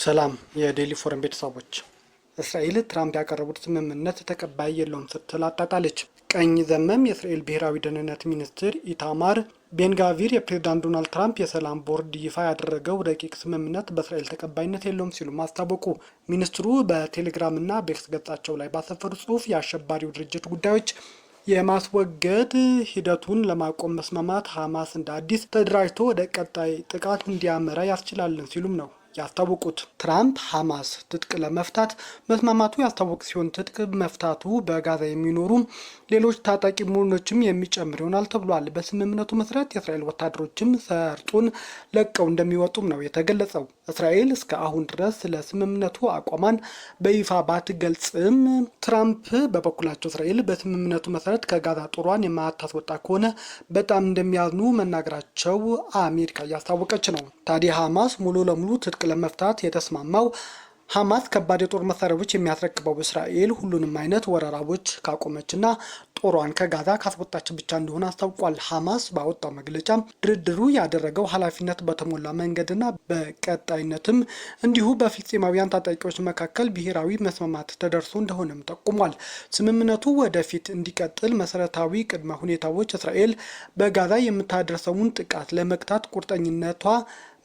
ሰላም የዴይሊ ፎረም ቤተሰቦች፣ እስራኤል ትራምፕ ያቀረቡት ስምምነት ተቀባይ የለውም ስትል አጣጣለች። ቀኝ ዘመም የእስራኤል ብሔራዊ ደህንነት ሚኒስትር ኢታማር ቤንጋቪር የፕሬዝዳንት ዶናልድ ትራምፕ የሰላም ቦርድ ይፋ ያደረገው ረቂቅ ስምምነት በእስራኤል ተቀባይነት የለውም ሲሉም አስታወቁ። ሚኒስትሩ በቴሌግራም እና በኤክስ ገጻቸው ላይ ባሰፈሩ ጽሑፍ የአሸባሪው ድርጅት ጉዳዮች የማስወገድ ሂደቱን ለማቆም መስማማት ሐማስ እንደ አዲስ ተደራጅቶ ወደ ቀጣይ ጥቃት እንዲያመራ ያስችላልን ሲሉም ነው ያስታወቁት። ትራምፕ ሐማስ ትጥቅ ለመፍታት መስማማቱ ያስታወቅ ሲሆን፣ ትጥቅ መፍታቱ በጋዛ የሚኖሩ ሌሎች ታጣቂ ቡድኖችም የሚጨምር ይሆናል ተብሏል። በስምምነቱ መሰረት የእስራኤል ወታደሮችም ሰርጡን ለቀው እንደሚወጡም ነው የተገለጸው። እስራኤል እስከ አሁን ድረስ ስለ ስምምነቱ አቋሟን በይፋ ባትገልጽም፣ ትራምፕ በበኩላቸው እስራኤል በስምምነቱ መሰረት ከጋዛ ጦሯን የማታስወጣ ከሆነ በጣም እንደሚያዝኑ መናገራቸው አሜሪካ እያስታወቀች ነው። ታዲያ ሐማስ ሙሉ ለሙሉ ትጥቅ ለመፍታት የተስማማው ሐማስ ከባድ የጦር መሳሪያዎች የሚያስረክበው እስራኤል ሁሉንም አይነት ወረራዎች ካቆመችና ጦሯን ከጋዛ ካስወጣች ብቻ እንደሆነ አስታውቋል። ሐማስ ባወጣው መግለጫ ድርድሩ ያደረገው ኃላፊነት በተሞላ መንገድና በቀጣይነትም እንዲሁ በፍልስጤማውያን ታጣቂዎች መካከል ብሔራዊ መስማማት ተደርሶ እንደሆነም ጠቁሟል። ስምምነቱ ወደፊት እንዲቀጥል መሰረታዊ ቅድመ ሁኔታዎች እስራኤል በጋዛ የምታደርሰውን ጥቃት ለመግታት ቁርጠኝነቷ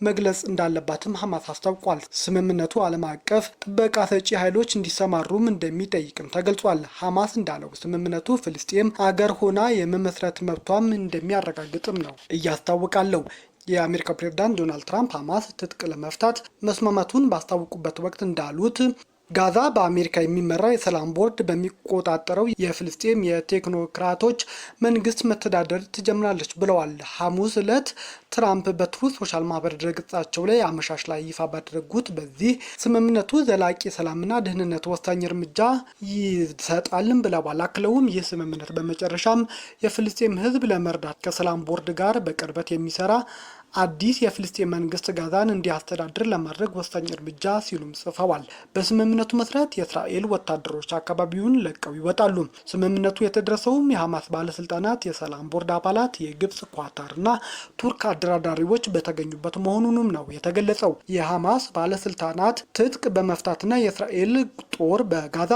መግለጽ እንዳለባትም ሐማስ አስታውቋል። ስምምነቱ ዓለም አቀፍ ጥበቃ ሰጪ ኃይሎች እንዲሰማሩም እንደሚጠይቅም ተገልጿል። ሐማስ እንዳለው ስምምነቱ ፍልስጤም አገር ሆና የመመስረት መብቷም እንደሚያረጋግጥም ነው እያስታውቃለው። የአሜሪካው ፕሬዝዳንት ዶናልድ ትራምፕ ሐማስ ትጥቅ ለመፍታት መስማማቱን ባስታወቁበት ወቅት እንዳሉት፣ ጋዛ በአሜሪካ የሚመራ የሰላም ቦርድ በሚቆጣጠረው የፍልስጤም የቴክኖክራቶች መንግስት መተዳደር ትጀምራለች ብለዋል። ሐሙስ ዕለት ትራምፕ በትሩዝ ሶሻል ማህበር ድረገጻቸው ላይ አመሻሽ ላይ ይፋ ባደረጉት በዚህ ስምምነቱ ዘላቂ ሰላምና ደህንነት ወሳኝ እርምጃ ይሰጣልም ብለዋል። አክለውም ይህ ስምምነት በመጨረሻም የፍልስጤም ህዝብ ለመርዳት ከሰላም ቦርድ ጋር በቅርበት የሚሰራ አዲስ የፍልስጤም መንግስት ጋዛን እንዲያስተዳድር ለማድረግ ወሳኝ እርምጃ ሲሉም ጽፈዋል። በስምምነቱ መሰረት የእስራኤል ወታደሮች አካባቢውን ለቀው ይወጣሉ። ስምምነቱ የተደረሰውም የሐማስ ባለስልጣናት፣ የሰላም ቦርድ አባላት፣ የግብጽ፣ ኳታርና ቱርክ አደራዳሪዎች በተገኙበት መሆኑንም ነው የተገለጸው። የሐማስ ባለስልጣናት ትጥቅ በመፍታትና የእስራኤል ጦር በጋዛ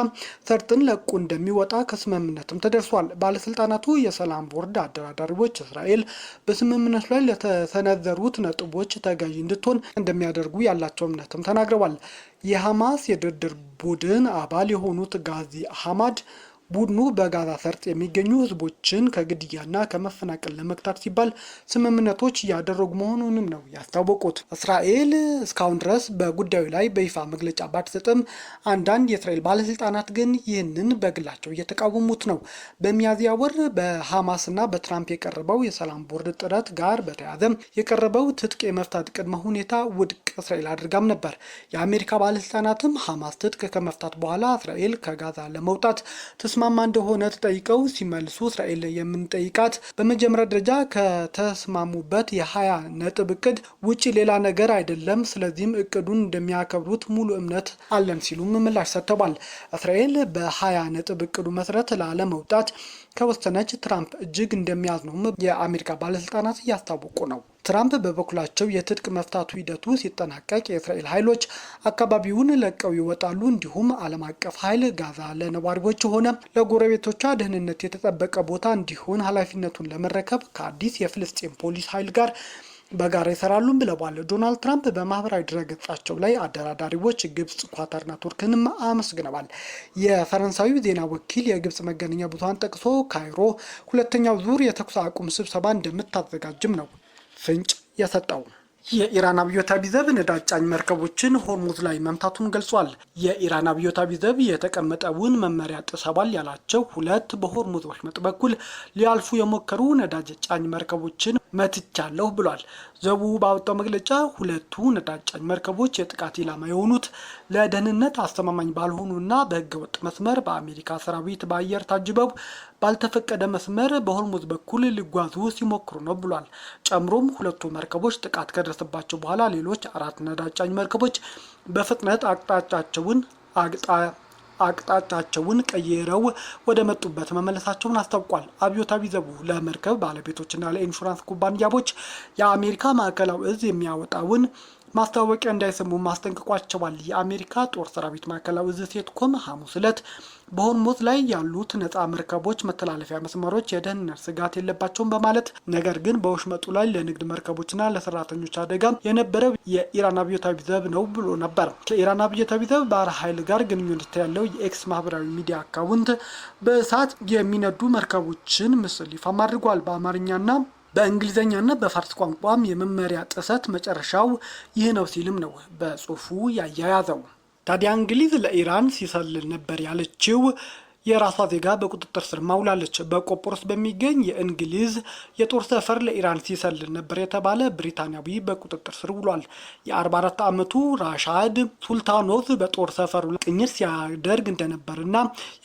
ሰርጥን ለቆ እንደሚወጣ ከስምምነትም ተደርሷል። ባለስልጣናቱ የሰላም ቦርድ አደራዳሪዎች እስራኤል በስምምነቱ ላይ ለተሰነዘሩት ነጥቦች ተገዢ እንድትሆን እንደሚያደርጉ ያላቸው እምነትም ተናግረዋል። የሐማስ የድርድር ቡድን አባል የሆኑት ጋዚ ሐማድ ቡድኑ በጋዛ ሰርጥ የሚገኙ ህዝቦችን ከግድያና ከመፈናቀል ለመግታት ሲባል ስምምነቶች እያደረጉ መሆኑንም ነው ያስታወቁት። እስራኤል እስካሁን ድረስ በጉዳዩ ላይ በይፋ መግለጫ ባትሰጥም፣ አንዳንድ የእስራኤል ባለስልጣናት ግን ይህንን በግላቸው እየተቃወሙት ነው። በሚያዝያ ወር በሐማስና በትራምፕ የቀረበው የሰላም ቦርድ ጥረት ጋር በተያያዘ የቀረበው ትጥቅ የመፍታት ቅድመ ሁኔታ ውድቅ እስራኤል አድርጋም ነበር። የአሜሪካ ባለስልጣናትም ሐማስ ትጥቅ ከመፍታት በኋላ እስራኤል ከጋዛ ለመውጣት ተስማማ እንደሆነ ተጠይቀው ሲመልሱ፣ እስራኤል የምንጠይቃት በመጀመሪያ ደረጃ ከተስማሙበት የ20 ነጥብ እቅድ ውጭ ሌላ ነገር አይደለም፣ ስለዚህም እቅዱን እንደሚያከብሩት ሙሉ እምነት አለን ሲሉም ምላሽ ሰጥተዋል። እስራኤል በ20 ነጥብ እቅዱ መሰረት ላለመውጣት ከወሰነች ትራምፕ እጅግ እንደሚያዝኑም የአሜሪካ ባለስልጣናት እያስታወቁ ነው። ትራምፕ በበኩላቸው የትጥቅ መፍታቱ ሂደቱ ሲጠናቀቅ የእስራኤል ኃይሎች አካባቢውን ለቀው ይወጣሉ፣ እንዲሁም ዓለም አቀፍ ኃይል ጋዛ ለነዋሪዎች ሆነ ለጎረቤቶቿ ደህንነት የተጠበቀ ቦታ እንዲሆን ኃላፊነቱን ለመረከብ ከአዲስ የፍልስጤም ፖሊስ ኃይል ጋር በጋራ ይሰራሉ ብለዋል። ዶናልድ ትራምፕ በማህበራዊ ድረገጻቸው ላይ አደራዳሪዎች ግብጽ፣ ኳታርና ቱርክንም አመስግነዋል። የፈረንሳዩ ዜና ወኪል የግብጽ መገናኛ ብዙኃን ጠቅሶ ካይሮ ሁለተኛው ዙር የተኩስ አቁም ስብሰባ እንደምታዘጋጅም ነው ፍንጭ የሰጠው። የኢራን አብዮታዊ ዘብ ነዳጅ ጫኝ መርከቦችን ሆርሙዝ ላይ መምታቱን ገልጿል። የኢራን አብዮታዊ ዘብ የተቀመጠውን መመሪያ ጥሰዋል ያላቸው ሁለት በሆርሙዝ ወሽመጥ በኩል ሊያልፉ የሞከሩ ነዳጅ ጫኝ መርከቦችን መትቻለሁ ብሏል። ዘቡ ባወጣው መግለጫ ሁለቱ ነዳጅ ጫኝ መርከቦች የጥቃት ኢላማ የሆኑት ለደህንነት አስተማማኝ ባልሆኑና በህገወጥ መስመር በአሜሪካ ሰራዊት በአየር ታጅበው ባልተፈቀደ መስመር በሆርሙዝ በኩል ሊጓዙ ሲሞክሩ ነው ብሏል። ጨምሮም ሁለቱ መርከቦች ጥቃት ከደረሰባቸው በኋላ ሌሎች አራት ነዳጅ ጫኝ መርከቦች በፍጥነት አቅጣጫቸውን ቀይረው ወደ መጡበት መመለሳቸውን አስታውቋል። አብዮታዊ ዘቡ ለመርከብ ባለቤቶችና ለኢንሹራንስ ኩባንያዎች የአሜሪካ ማዕከላዊ እዝ የሚያወጣውን ማስታወቂያ እንዳይሰሙ ማስጠንቅቋቸዋል። የአሜሪካ ጦር ሰራዊት ማዕከላዊ እዝ ሴንትኮም ሐሙስ ዕለት በሆርሙዝ ላይ ያሉት ነፃ መርከቦች መተላለፊያ መስመሮች የደህንነት ስጋት የለባቸውም በማለት ነገር ግን በወሽመጡ ላይ ለንግድ መርከቦችና ለሰራተኞች አደጋ የነበረው የኢራን አብዮታዊ ዘብ ነው ብሎ ነበር። ከኢራን አብዮታዊ ዘብ ባህር ኃይል ጋር ግንኙነት ያለው የኤክስ ማህበራዊ ሚዲያ አካውንት በእሳት የሚነዱ መርከቦችን ምስል ይፋም አድርጓል። በአማርኛና በእንግሊዝኛና በፋርስ ቋንቋም የመመሪያ ጥሰት መጨረሻው ይህ ነው ሲልም ነው በጽሁፉ ያያያዘው። ታዲያ እንግሊዝ ለኢራን ሲሰልል ነበር ያለችው የራሷ ዜጋ በቁጥጥር ስር ማውላለች። በቆጵሮስ በሚገኝ የእንግሊዝ የጦር ሰፈር ለኢራን ሲሰልል ነበር የተባለ ብሪታንያዊ በቁጥጥር ስር ውሏል። የ44 ዓመቱ ራሻድ ሱልታኖቭ በጦር ሰፈሩ ቅኝት ሲያደርግ እንደነበርና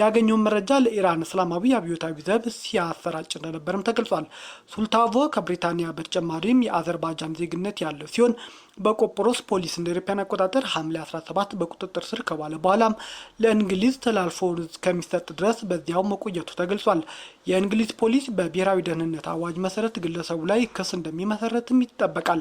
ያገኘውን መረጃ ለኢራን እስላማዊ አብዮታዊ ዘብ ሲያሰራጭ እንደነበርም ተገልጿል። ሱልታኖቭ ከብሪታንያ በተጨማሪም የአዘርባይጃን ዜግነት ያለው ሲሆን በቆጵሮስ ፖሊስ እንደ አውሮፓውያን አቆጣጠር ሐምሌ 17 በቁጥጥር ስር ከዋለ በኋላም ለእንግሊዝ ተላልፎ እስከሚሰጥ ድረስ በዚያው መቆየቱ ተገልጿል። የእንግሊዝ ፖሊስ በብሔራዊ ደህንነት አዋጅ መሰረት ግለሰቡ ላይ ክስ እንደሚመሰረትም ይጠበቃል።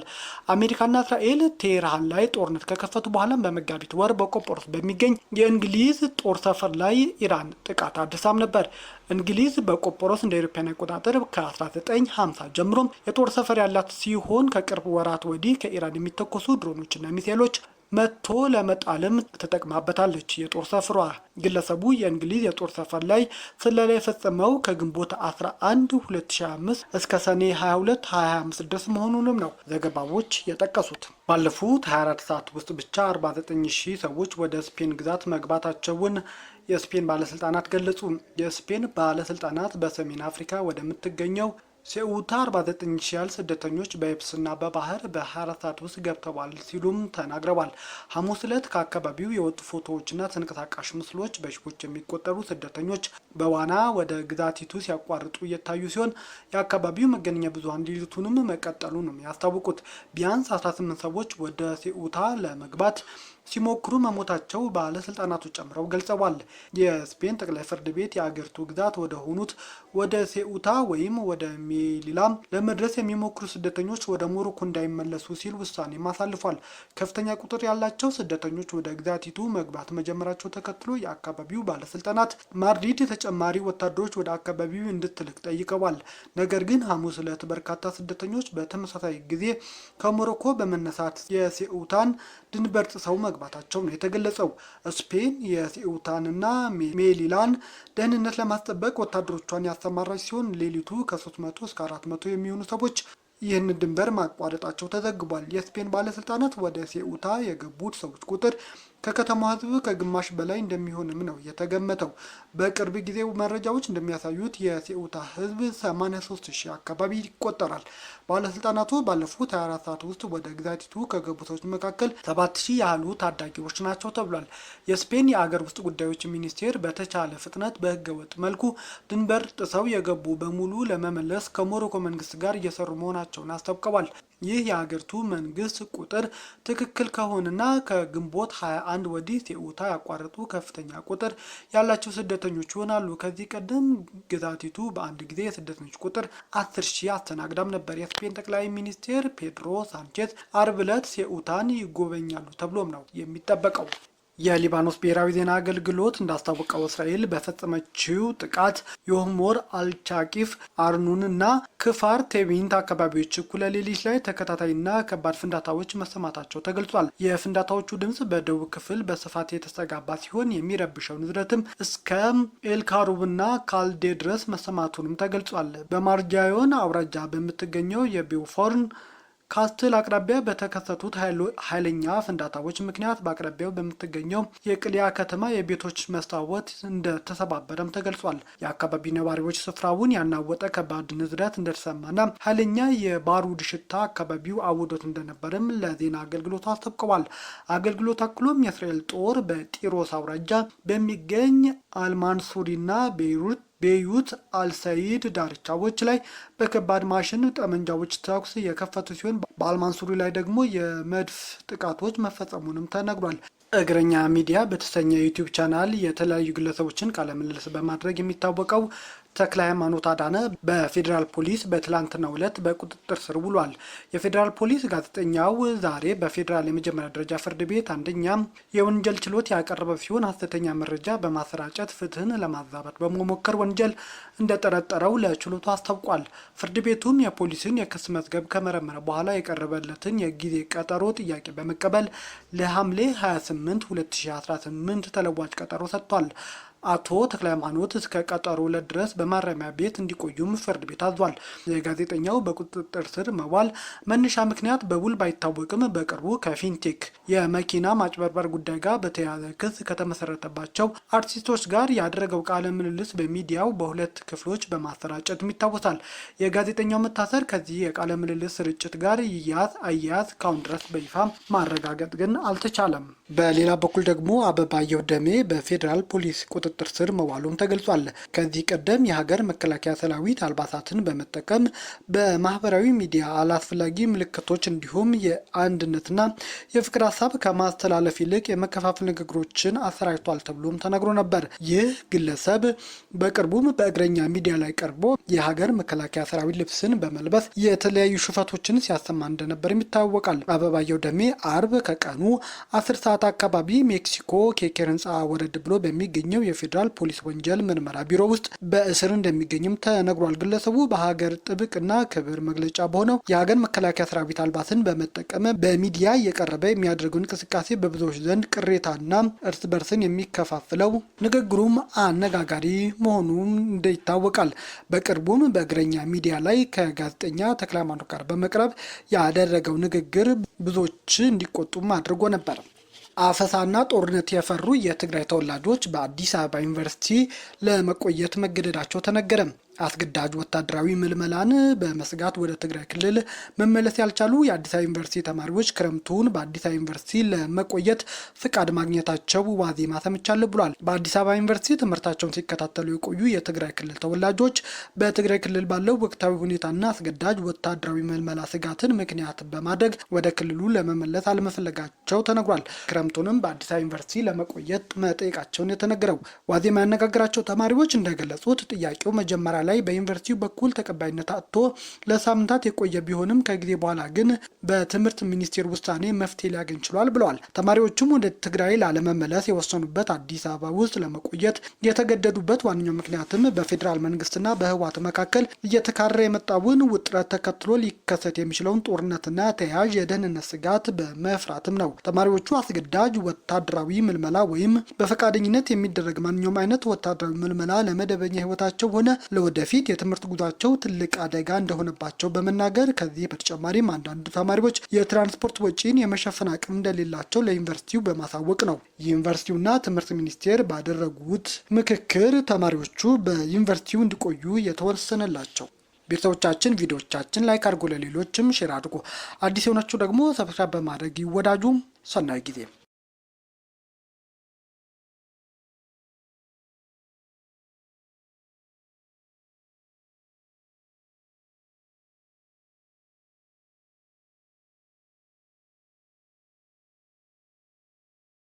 አሜሪካና እስራኤል ቴህራን ላይ ጦርነት ከከፈቱ በኋላም በመጋቢት ወር በቆጵሮስ በሚገኝ የእንግሊዝ ጦር ሰፈር ላይ ኢራን ጥቃት አድርሳም ነበር። እንግሊዝ በቆጵሮስ እንደ አውሮፓውያን አቆጣጠር ከ1950 ጀምሮ የጦር ሰፈር ያላት ሲሆን ከቅርብ ወራት ወዲህ ከኢራን የሚተኮሱ ድሮኖችና ሚሳኤሎች መትቶ ለመጣልም ተጠቅማበታለች። የጦር ሰፈሯ ግለሰቡ የእንግሊዝ የጦር ሰፈር ላይ ስለላ የፈጸመው ከግንቦት 11 2025 እስከ ሰኔ 22 2025 ድረስ መሆኑንም ነው ዘገባዎች የጠቀሱት። ባለፉት 24 ሰዓት ውስጥ ብቻ 49 ሺህ ሰዎች ወደ ስፔን ግዛት መግባታቸውን የስፔን ባለስልጣናት ገለጹ። የስፔን ባለስልጣናት በሰሜን አፍሪካ ወደምትገኘው ሴኡታ 49 ሺህ ያህል ስደተኞች በየብስና በባህር በ24 ሰዓት ውስጥ ገብተዋል ሲሉም ተናግረዋል። ሐሙስ ዕለት ከአካባቢው የወጡ ፎቶዎችና ተንቀሳቃሽ ምስሎች በሺዎች የሚቆጠሩ ስደተኞች በዋና ወደ ግዛቲቱ ሲያቋርጡ እየታዩ ሲሆን የአካባቢው መገናኛ ብዙኃን ሌሊቱንም መቀጠሉ ነው ያስታወቁት። ቢያንስ 18 ሰዎች ወደ ሴኡታ ለመግባት ሲሞክሩ መሞታቸው ባለስልጣናቱ ጨምረው ገልጸዋል። የስፔን ጠቅላይ ፍርድ ቤት የአገሪቱ ግዛት ወደ ሆኑት ወደ ሴኡታ ወይም ወደ ሜሊላ ለመድረስ የሚሞክሩ ስደተኞች ወደ ሞሮኮ እንዳይመለሱ ሲል ውሳኔም አሳልፏል። ከፍተኛ ቁጥር ያላቸው ስደተኞች ወደ ግዛቲቱ መግባት መጀመራቸው ተከትሎ የአካባቢው ባለስልጣናት ማድሪድ ተጨማሪ ወታደሮች ወደ አካባቢው እንድትልክ ጠይቀዋል። ነገር ግን ሐሙስ ዕለት በርካታ ስደተኞች በተመሳሳይ ጊዜ ከሞሮኮ በመነሳት የሴኡታን ድንበር ጥሰው መግባታቸው ነው የተገለጸው። ስፔን የሴኡታንና ሜሊላን ደህንነት ለማስጠበቅ ወታደሮቿን ያሰማራች ሲሆን ሌሊቱ ከ300 እስከ 400 የሚሆኑ ሰዎች ይህንን ድንበር ማቋረጣቸው ተዘግቧል። የስፔን ባለስልጣናት ወደ ሴኡታ የገቡት ሰዎች ቁጥር ከከተማው ሕዝብ ከግማሽ በላይ እንደሚሆንም ነው የተገመተው። በቅርብ ጊዜ መረጃዎች እንደሚያሳዩት የሴኡታ ሕዝብ 83 ሺህ አካባቢ ይቆጠራል። ባለስልጣናቱ ባለፉት 24 ሰዓት ውስጥ ወደ ግዛቲቱ ከገቡ ሰዎች መካከል 7 ሺህ ያህሉ ታዳጊዎች ናቸው ተብሏል። የስፔን የአገር ውስጥ ጉዳዮች ሚኒስቴር በተቻለ ፍጥነት በህገወጥ መልኩ ድንበር ጥሰው የገቡ በሙሉ ለመመለስ ከሞሮኮ መንግስት ጋር እየሰሩ መሆናቸውን አስታውቀዋል። ይህ የሀገሪቱ መንግስት ቁጥር ትክክል ከሆነና ከግንቦት 21 ወዲህ ሴኡታ ያቋረጡ ከፍተኛ ቁጥር ያላቸው ስደተኞች ይሆናሉ። ከዚህ ቀደም ግዛቲቱ በአንድ ጊዜ የስደተኞች ቁጥር 10 ሺህ አስተናግዳም ነበር። የስፔን ጠቅላይ ሚኒስትር ፔድሮ ሳንቼዝ አርብ ዕለት ሴኡታን ይጎበኛሉ ተብሎም ነው የሚጠበቀው። የሊባኖስ ብሔራዊ ዜና አገልግሎት እንዳስታወቀው እስራኤል በፈጸመችው ጥቃት የሆሞር አልቻቂፍ፣ አርኑን እና ክፋር ቴቢንት አካባቢዎች እኩለ ሌሊት ላይ ተከታታይና ከባድ ፍንዳታዎች መሰማታቸው ተገልጿል። የፍንዳታዎቹ ድምፅ በደቡብ ክፍል በስፋት የተስተጋባ ሲሆን የሚረብሸው ንዝረትም እስከ ኤልካሩብና ካልዴ ድረስ መሰማቱንም ተገልጿል። በማርጃዮን አውራጃ በምትገኘው የቢውፎርን ካስትል አቅራቢያ በተከሰቱት ኃይለኛ ፍንዳታዎች ምክንያት በአቅራቢያው በምትገኘው የቅሊያ ከተማ የቤቶች መስታወት እንደተሰባበረም ተገልጿል። የአካባቢው ነዋሪዎች ስፍራውን ያናወጠ ከባድ ንዝረት እንደተሰማና ኃይለኛ የባሩድ ሽታ አካባቢው አውዶት እንደነበርም ለዜና አገልግሎቱ አስታውቀዋል። አገልግሎት አክሎም የእስራኤል ጦር በጢሮስ አውራጃ በሚገኝ አልማንሱሪና ቤይሩት ቤዩት አልሰይድ ዳርቻዎች ላይ በከባድ ማሽን ጠመንጃዎች ተኩስ የከፈቱ ሲሆን በአልማንሱሪ ላይ ደግሞ የመድፍ ጥቃቶች መፈጸሙንም ተነግሯል። እግረኛ ሚዲያ በተሰኘ ዩቲዩብ ቻናል የተለያዩ ግለሰቦችን ቃለምልልስ በማድረግ የሚታወቀው ተክለ ሃይማኖት አዳነ በፌዴራል ፖሊስ በትላንትናው ዕለት በቁጥጥር ስር ውሏል። የፌዴራል ፖሊስ ጋዜጠኛው ዛሬ በፌዴራል የመጀመሪያ ደረጃ ፍርድ ቤት አንደኛ የወንጀል ችሎት ያቀረበ ሲሆን ሐሰተኛ መረጃ በማሰራጨት ፍትህን ለማዛባት በመሞከር ወንጀል እንደጠረጠረው ለችሎቱ አስታውቋል። ፍርድ ቤቱም የፖሊስን የክስ መዝገብ ከመረመረ በኋላ የቀረበለትን የጊዜ ቀጠሮ ጥያቄ በመቀበል ለሐምሌ 28 2018 ተለዋጭ ቀጠሮ ሰጥቷል። አቶ ተክለ ሃይማኖት እስከ ቀጠሮ ዕለት ድረስ በማረሚያ ቤት እንዲቆዩም ፍርድ ቤት አዟል። የጋዜጠኛው በቁጥጥር ስር መዋል መነሻ ምክንያት በውል ባይታወቅም በቅርቡ ከፊንቴክ የመኪና ማጭበርበር ጉዳይ ጋር በተያያዘ ክስ ከተመሰረተባቸው አርቲስቶች ጋር ያደረገው ቃለ ምልልስ በሚዲያው በሁለት ክፍሎች በማሰራጨትም ይታወሳል። የጋዜጠኛው መታሰር ከዚህ የቃለ ምልልስ ስርጭት ጋር ይያዝ አያያዝ ካሁን ድረስ በይፋ ማረጋገጥ ግን አልተቻለም። በሌላ በኩል ደግሞ አበባየሁ ደሜ በፌዴራል ፖሊስ ቁጥጥር ስር መዋሉም ተገልጿል። ከዚህ ቀደም የሀገር መከላከያ ሰራዊት አልባሳትን በመጠቀም በማህበራዊ ሚዲያ አላስፈላጊ ምልክቶች እንዲሁም የአንድነትና የፍቅር ሀሳብ ከማስተላለፍ ይልቅ የመከፋፈል ንግግሮችን አሰራጭቷል ተብሎም ተነግሮ ነበር። ይህ ግለሰብ በቅርቡም በእግረኛ ሚዲያ ላይ ቀርቦ የሀገር መከላከያ ሰራዊት ልብስን በመልበስ የተለያዩ ሽፈቶችን ሲያሰማ እንደነበርም ይታወቃል። አበባየሁ ደሜ አርብ ከቀኑ 10 ሰዓት አካባቢ ሜክሲኮ ኬኬር ህንፃ ወረድ ብሎ በሚገኘው የፌዴራል ፖሊስ ወንጀል ምርመራ ቢሮ ውስጥ በእስር እንደሚገኝም ተነግሯል። ግለሰቡ በሀገር ጥብቅና ክብር መግለጫ በሆነው የሀገር መከላከያ ሰራዊት አልባስን በመጠቀም በሚዲያ እየቀረበ የሚያደርገው እንቅስቃሴ በብዙዎች ዘንድ ቅሬታና እርስ በርስን የሚከፋፍለው ንግግሩም አነጋጋሪ መሆኑም ይታወቃል። በቅርቡም በእግረኛ ሚዲያ ላይ ከጋዜጠኛ ተክለሃይማኖት ጋር በመቅረብ ያደረገው ንግግር ብዙዎች እንዲቆጡም አድርጎ ነበር። አፈሳና ጦርነት የፈሩ የትግራይ ተወላጆች በአዲስ አበባ ዩኒቨርሲቲ ለመቆየት መገደዳቸው ተነገረ። አስገዳጅ ወታደራዊ ምልመላን በመስጋት ወደ ትግራይ ክልል መመለስ ያልቻሉ የአዲስ አበባ ዩኒቨርሲቲ ተማሪዎች ክረምቱን በአዲስ አበባ ዩኒቨርሲቲ ለመቆየት ፍቃድ ማግኘታቸው ዋዜማ ሰምቻለሁ ብሏል። በአዲስ አበባ ዩኒቨርሲቲ ትምህርታቸውን ሲከታተሉ የቆዩ የትግራይ ክልል ተወላጆች በትግራይ ክልል ባለው ወቅታዊ ሁኔታና አስገዳጅ ወታደራዊ ምልመላ ስጋትን ምክንያት በማድረግ ወደ ክልሉ ለመመለስ አለመፈለጋቸው ተነግሯል። ክረምቱንም በአዲስ አበባ ዩኒቨርሲቲ ለመቆየት መጠየቃቸውን የተነገረው ዋዜማ ያነጋገራቸው ተማሪዎች እንደገለጹት ጥያቄው መጀመሪያ ላይ በዩኒቨርሲቲው በኩል ተቀባይነት አጥቶ ለሳምንታት የቆየ ቢሆንም ከጊዜ በኋላ ግን በትምህርት ሚኒስቴር ውሳኔ መፍትሄ ሊያገኝ ችሏል ብለዋል። ተማሪዎቹም ወደ ትግራይ ላለመመለስ የወሰኑበት አዲስ አበባ ውስጥ ለመቆየት የተገደዱበት ዋነኛው ምክንያትም በፌዴራል መንግስትና በህወሓት መካከል እየተካረረ የመጣውን ውጥረት ተከትሎ ሊከሰት የሚችለውን ጦርነትና ተያያዥ የደህንነት ስጋት በመፍራትም ነው። ተማሪዎቹ አስገዳጅ ወታደራዊ ምልመላ ወይም በፈቃደኝነት የሚደረግ ማንኛውም አይነት ወታደራዊ ምልመላ ለመደበኛ ህይወታቸው ሆነ ለወደፊት የትምህርት ጉዟቸው ትልቅ አደጋ እንደሆነባቸው በመናገር ከዚህ በተጨማሪም አንዳንድ ተማሪዎች የትራንስፖርት ወጪን የመሸፈን አቅም እንደሌላቸው ለዩኒቨርሲቲው በማሳወቅ ነው። ዩኒቨርሲቲውና ትምህርት ሚኒስቴር ባደረጉት ምክክር ተማሪዎቹ በዩኒቨርሲቲው እንዲቆዩ የተወሰነላቸው። ቤተሰቦቻችን ቪዲዮቻችን like አድርጎ ለሌሎችም share አድርጎ አዲስ የሆናችሁ ደግሞ subscribe በማድረግ ይወዳጁ። ሰናይ ጊዜ።